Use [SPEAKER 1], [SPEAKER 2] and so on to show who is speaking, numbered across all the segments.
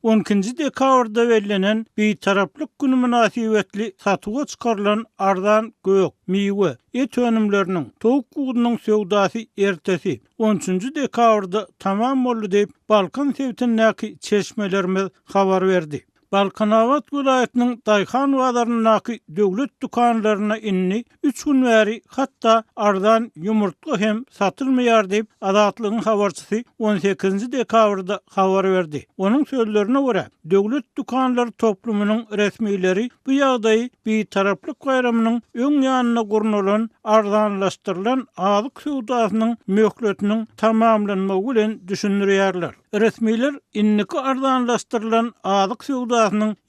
[SPEAKER 1] On ikinji dekabrda bellenen Bitaraplyk güni mynasybetli satuwa çykarylan arzan gök, miwe, et önümleriniň, towuk budunyň söwdasy ertesi, on üçünji dekabrda tamam boldy diýip, Balkan sebitindäki çeşmelerimiz habar berdi. Balkanabat welaýatynyň daýhan bazaryndaky döwlet dükanlarynda indi üç gün bäri hatda arzan ýumurtga hem satylmaýar diýip, Azatlygyň habarçysy on sekizinji dekabrda habar berdi. Onuň sözlerine görä, döwlet dükanlar toplumynyň resmileri bu ýagdaýy Bitaraplyk baýramynyň öň ýanynda gurnalan arzanlaşdyrylan azyk söwdasynyň möhletiniň tamamlanmagy bilen düşündirýärler. Resmiler indiki arzanlaşdyrylan azyk söwdasynyň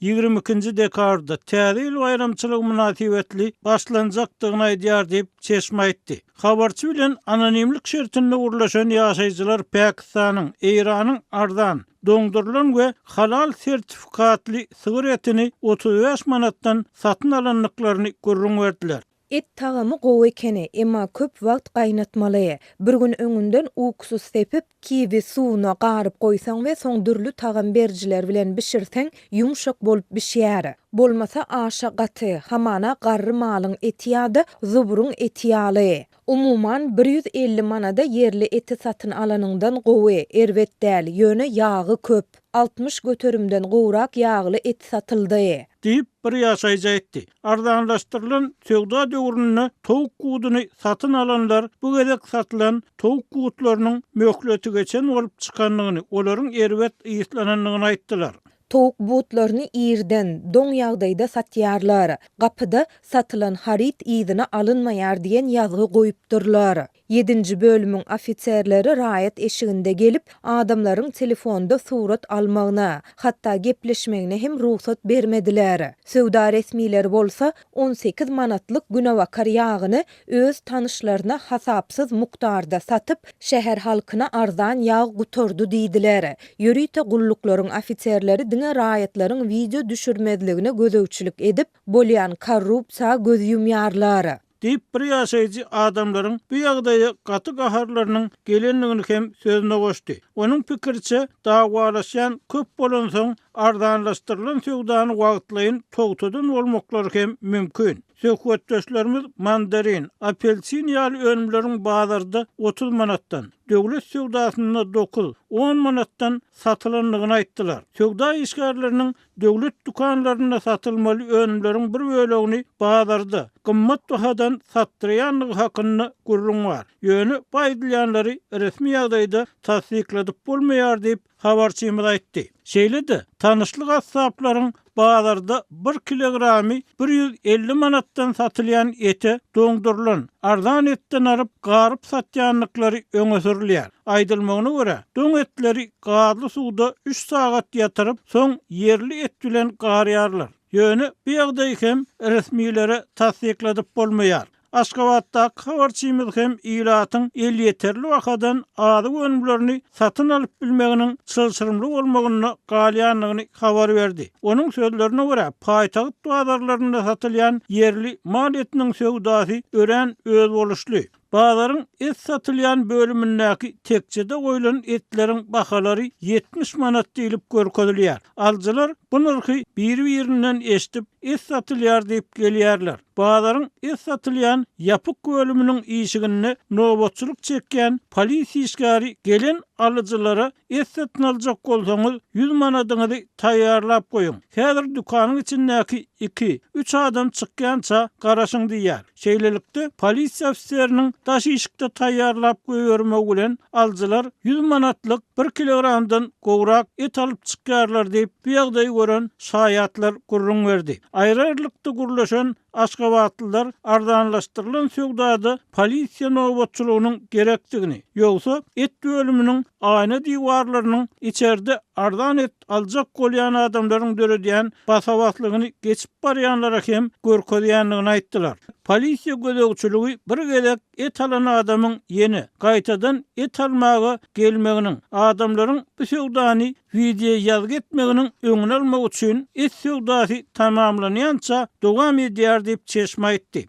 [SPEAKER 1] 22-nji dekabrda, Täze ýyl baýramçylygy mynasybetli başlanjakdygyny aýdýar diýip, çeşme aýtdy. Habarçy bilen anonimlik şertinde gürleşen ýaşaýjylar Pakistanyň, Eýranyň arzan, doňdurylan we halal sertifikatly sygyr etini 35 manatdan satyn alandyklaryny gürrüň berdiler.
[SPEAKER 2] Et tagamy gowy ekeni, emma köp wagt gaýnatmaly. Bir gün öňünden uksus sepip, kiwi suwuna garyp goýsaň we soň dürli tagam berijiler bilen bişirseň, ýumşak bolup bişýär. Bolmasa aşa gaty, hamana garry malyň eti ýa-da zubruň eti ýaly. Umuman, 150 manada ýerli eti satyn alanyňdan gowy, erbet däl, ýöne ýagy köp. 60 göterimden gowrak ýagly et satyldy.
[SPEAKER 1] Diýip, bir ýaşaýjy aýtdy. Arzanlaşdyrylan söwda döwründe towuk buduny satyn alanlar bu gezek satylan towuk butlarynyň möhleti geçen bolup çykandygyny, olaryň erbet yslanandygyny aýtdylar.
[SPEAKER 2] Towuk butlaryny irden, doň ýagdaýda satýarlar. Gapyda Satylan haryt yzyna alynmaýar diýen ýazgy goýupdyrlar. Ýedinji bölümiň ofiserleri raýat eşiginde gelip, adamlaryň telefonda surat almagyna, hatda gepleşmegine hem rugsat bermediler. Söwda resmileri bolsa, 18 manatlyk günebakar ýagyny öz tanyşlaryna hasapsyz mukdarda satyp, şäher halkyna arzan ýag gutardy diýdiler. Ýörite gulluklaryň ofiserleri diňe raýatlaryň wideo düşürmezligine gözegçilik edip, bolýan korrupsiýa göz ýumýarlar.
[SPEAKER 1] Diýip, bir ýaşaýjy adamlaryň bu ýagdaýa gaty gaharlarynyň gelendigini hem sözüne goşdy. Onuň pikiriçe, dawalaşýan köp bolansoň, arzanlaşdyrylan söwdany wagtlaýyn togtadan bolmaklary hem mümkin. Söhbetdeşlerimiz mandarin, apelsin ýaly önümleriň bazarda 30 manatdan, döwlet söwdasynda dokuz, on manatdan satylandygyny aýtdylar. Söwda işgärleriniň döwlet dükanlarynda satylmaly önümleriň bir bölegini bazarda gymmat bahadan satdyrýandygy hakynda gürrüň bar. Ýöne bu aýdylýanlary resmi ýagdaýda tassykladyp bolmaýar diýip, habarçymyz aýtdy. Şeýle-de, tanyşly gassaplaryň bazarda bir kilogramy 150 manatdan satylýan ete doňdurylan, arzan etden alyp, garyp satýandyklary öňe sürülýär. Aýdylmagyna görä, doň etleri gazly suwda üç sagat ýatyryp, soň ýerli et bilen garýarlar. Ýöne bu ýagdaýy hem resmilere tassykladyp bolmaýar. Aşgabatdaky habarçymyz hem ilatyň elýeterli bahadan azyk önümlerini satyn alyp bilmeginiň çylşyrymly bolmagynda galýandygyny habar berdi. Onuň sözlerine görä, paýtagt bazarlarynda satylýan ýerli mal etiniň söwdasy örän özboluşly. Bazaryň et satylýan bölümindäki tekjede goýlan etleriň bahalary 70 manat diýlip görkezilýär. Alyjylar bu nyrhy biri-birinden eşidip, et satylýar diýip gelýärler. Bazaryň et satylýan ýapyk bölüminiň işiginde nobatçylyk çekýän polisiýa işgäri gelen alyjylara et satyn aljak bolsaňyz, ýüz manadyňyzy taýýarlap goýuň. Häzir dükanyň içindäki iki, üç adam çykýança garaşyň diýýär. Şeýlelikde, polisiýa ofiseriniň daş işikde taýýarlap goýbermegi bilen alyjylar ýüz manatlyk bir kilogramdan gowrak et alyp çykýarlar diýip, bu ýagdaýy gören şaýatlar gürrüň berdi. Aýry-aýrylykda gürleşen aşgabatlylar arzanlaşdyrylan söwdada polisiýa nobatçylygynyň gerekdigini, ýogsa et bölüminiň aýna diwarlarynyň içerde arzan et aljak bolýan adamlaryň döredýän basa-baslygyny geçip barýanlara hem görkezýändigini aýtdylar. Polisiýa gözegçiligi bir gezek et alan adamyň ýene gaýtadan et almaga gelmeginiň, adamlaryň bu söwdany wideo ýazgy etmeginiň öňüni almak üçin et söwdasy tamamlanýança dowam edýär diýip, çeşme aýtdy.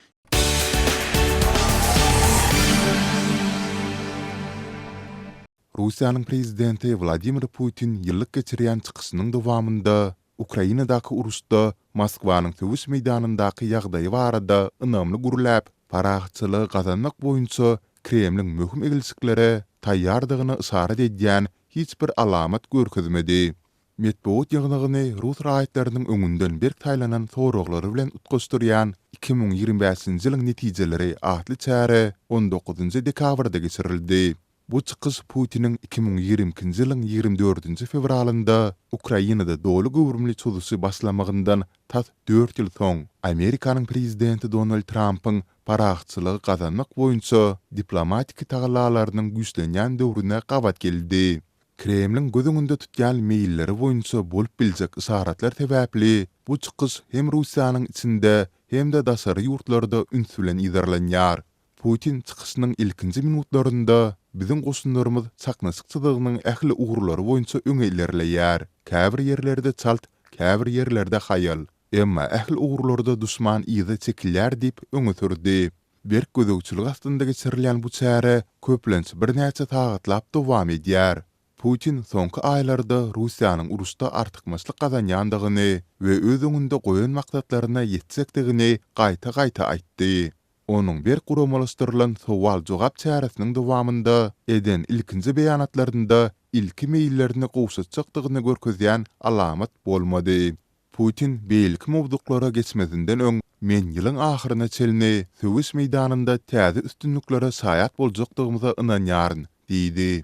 [SPEAKER 3] Russiýanyň prezidenti Wladimir Putin ýyllyk geçirýän çykyşynyň dowamynda Ukrainadaky uruşda Moskwanyň söweş meýdanyndaky ýagdaýy barada ynamly gürläp, parahatçylygy gazanmak boýunça Kremliň möhüm eglişiklere taýýardygyna yşarat edýän hiç bir alamat görkezmedi. Metbugat ýygnagyny rus raýatlarynyň öňünden berk saýlanan soraglary bilen utgaşdyrýan 2025-nji ýylyň netijeleri atly çäre on dokuzynjy dekabrda geçirildi. Bu çykyş Putiniň 2022-nji ýylyň 24-nji fewralynda Ukrainada doly göwrümli çozuşy başlamagyndan tas dört ýyl soň, Amerikanyň prezidenti Donald Trampyň parahatçylygy gazanmak boýunça diplomatiki tagallalarynyň güýçlenýän döwrüne gabat geldi. Kremliň göz öňünde tutýan meýilleri boýunça bolup biljek yşaratlar sebäpli bu çykyş hem Russiýanyň içinde, hem-de daşary ýurtlarda üns bilen yzarlanýar. Putin çykyşynyň ilkinji minutlarynda Biziň goşunlarymyz çaknyşyk çyzygynyň ähli ugurlary boýunça öňe ilerleýär. Käbir ýerlerde çalt, käbir ýerlerde haýal. Emma ähli ugurlarda duşman yza çekilýär diýip öňe sürdi. Berk gözegçilik astynda geçirilýän bu çäre köplenç birnäçe sagatlap dowam edýär. Putin soňky aýlarda Russiýanyň uruşda artykmaçlyk gazanýandygyny we öz öňünde goýan maksatlaryna ýetjekdigini gaýta-gaýta aýtdy. Onuň berk guramalaşdyrylan sowal-jogap çäresiniň dowamynda eden ilkinji beýanatlarynda ilki meýillerini gowşatjakdygyny görkezýän alamat bolmady. Putin beýleki mowzuklara geçmezinden öň, Men ýylyň ahyryna çenli söweş meýdanynda täze üstünliklere şaýat boljakdygymyza ynanýaryn diýdi.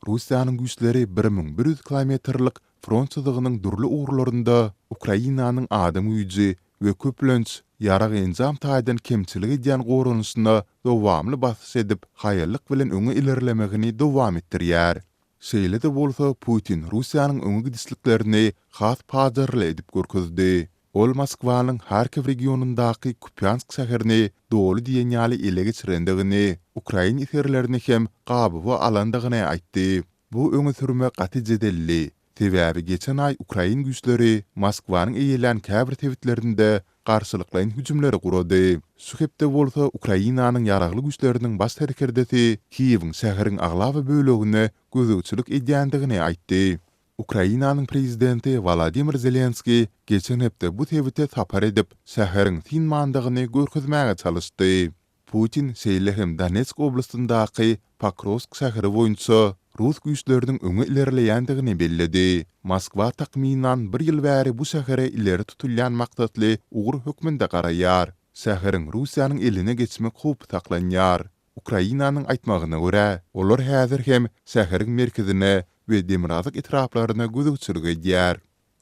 [SPEAKER 3] Russiýanyň güýçleri 1100 kilometrlik front çyzygynyň dürli ugurlarynda Ukrainanyň adam güýji we köplenç ýarag-enjam taýdan kemçilik edýän goranyşyna dowamly basyş edip, haýallyk bilen öňe ilerlemegini dowam etdirýär. Şeýle-de bolsa, Putin Russiýanyň öňe gidişliklerini has pajarly edip görkezdi. Ol Moskwanyň Harkiw regionyndaky Kupýansk şäherini doly diýen ýaly ele geçirendigini, ukrain esgerlerini hem gabawa alandygyny aýtdy. Bu öňe sürme gaty jedelli, sebäbi geçen aý ukrain güýçleri Moskwanyň eýelän käbir sebitlerinde garşylyklaýyn hüjümleri gurady. Şu hepde bolsa Ukrainanyň Ýaragly Güýçleriniň baş serkerdesi Kiýewiň şäheriň aglaba bölegine gözegçilik edýändigini aýtdy. Ukrainanyň prezidenti Wolodymyr Zelenskiý geçen hepde bu sebite sapar edip, şäheriň synmandygyny görkezmäge çalyşdy. Putin şeýle hem Donetsk oblastyndaky Pokrowsk şäheri boýunça rus güýçleriniň öňe ilerleýändigini belledi. Moskwa takmynan bir ýyl bäri bu şähere ileri tutulýan maksatly ugur hökmünde garaýar. Şäheriň Russiýanyň eline geçmek howpy saklanýar. Ukrainanyň aýtmagyna görä, olar häzir hem şäheriň merkezine we demirgazyk etraplaryna gözegçilik edýär.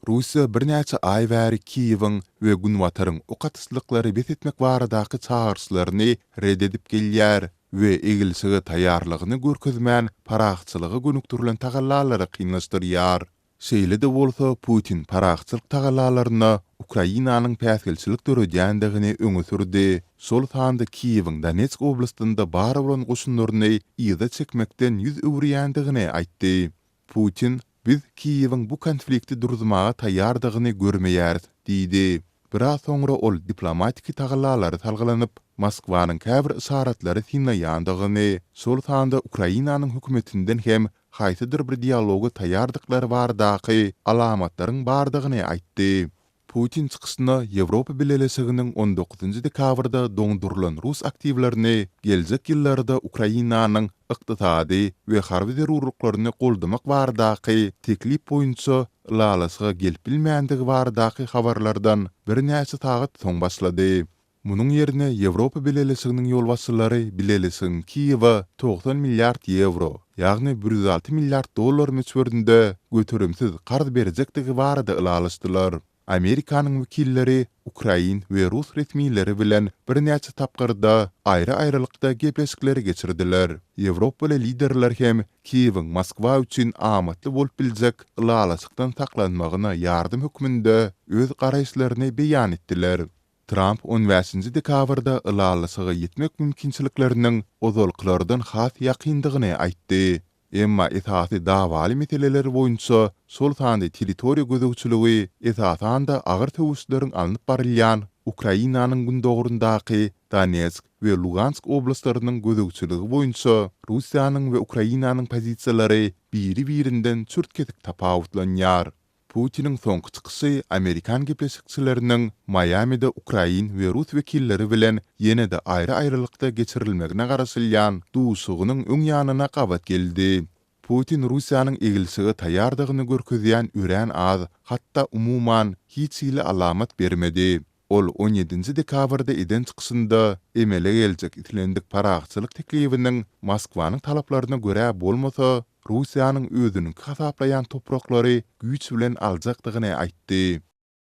[SPEAKER 3] Russiýa birnäçe aý bäri Kiýewiň we Günbataryň ok atyşlyklary bes etmek baradaky çagyryşlaryny ret edip gelýär we egilşige taýýarlygyny görkezmän parahatçylyga gönükdirilen tagallalary kynlaşdyrýar. Şeýle-de bolsa, Putin parahatçylyk tagallalaryna Ukrainanyň päsgelçilik döredýändigini öňe sürdi, şol sanda Kiýewiň Donetsk oblastynda bar bolan goşunlaryny yza çekmekden ýüz öwürýändigini aýtdy. Putin, Biz Kiýewiň bu konflikti duruzmaga taýýardygyny görmeýäris diýdi. Biraz soňra ol diplomatiki tagallalara salgylanyp, Moskwanyň käbir yşaratlary synlaýandygyny, şol sanda Ukrainanyň hökümetinden hem haýsydyr bir dialoga taýýardyklary baradaky alamatlaryň bardygyny aýtdy. Putin çykyşyna Ýewropa Bileleşiginiň on dokuzynjy dekabrda doňdurylan rus aktiwlerini geljek ýyllarda Ukrainanyň ykdysady we harby zerurlyklaryny goldamak baradaky teklip boýunça ylalaşyga gelip bilmändigi baradaky habarlardan birnäçe sagat soň başlady. Munuň ýerine Ýewropa Bileleşiginiň ýolbaşçylary Bileleşigiň Kiýewe 90 milliard ýewro, ýagny 106 milliard dollar möçberinde göterimsiz karz berjekdigi barada ylalaşdylar. Amerikanyň wekilleri ukrain we rus resmileri bilen birnäçe tapgyrda aýry-aýrylykda gepleşikleri geçirdiler. Ýewropaly liderler hem Kiýewiň Moskwa üçin amatly bolup biljek ylalaşykdan saklanmagyna ýardam hökmünde öz garaýyşlaryny beýan etdiler. Tramp on bäşinji dekabrda ylalaşyga ýetmek mümkinçilikleriniň ozalkylardan has ýakyndygyny aýtdy. Emma esasy dawaly meseleler boýunça, şol sanda territoriýa gözegçiligi, esasan-da agyr söweşleriň alnyp barylýan Ukrainanyň gündogaryndaky Donetsk we Lugansk oblastlarynyň gözegçiligi boýunça Russiýanyň we Ukrainanyň pozisiýalary biri-birinden çürt-kesik tapawutlanýar. Putiniň soňky çykyşy amerikan gepleşikçileriniň Maýamide ukrain we rus wekilleri bilen ýene-de aýry-aýrylykda geçirilmegine garaşylýan duşuşygynyň öň ýanyna gabat geldi. Putin Russiýanyň egilşige taýýardygyny görkezýän örän az, hatda umuman, hiç hili alamat bermedi. Ol on ýedinji dekabrda eden çykyşynda emele geljek islendik parahatçylyk teklibiniň Moskwanyň talaplaryna görä bolmasa, Russiýanyň özüniňki hasaplaýan topraklary güýç bilen aljakdygyny aýtdy.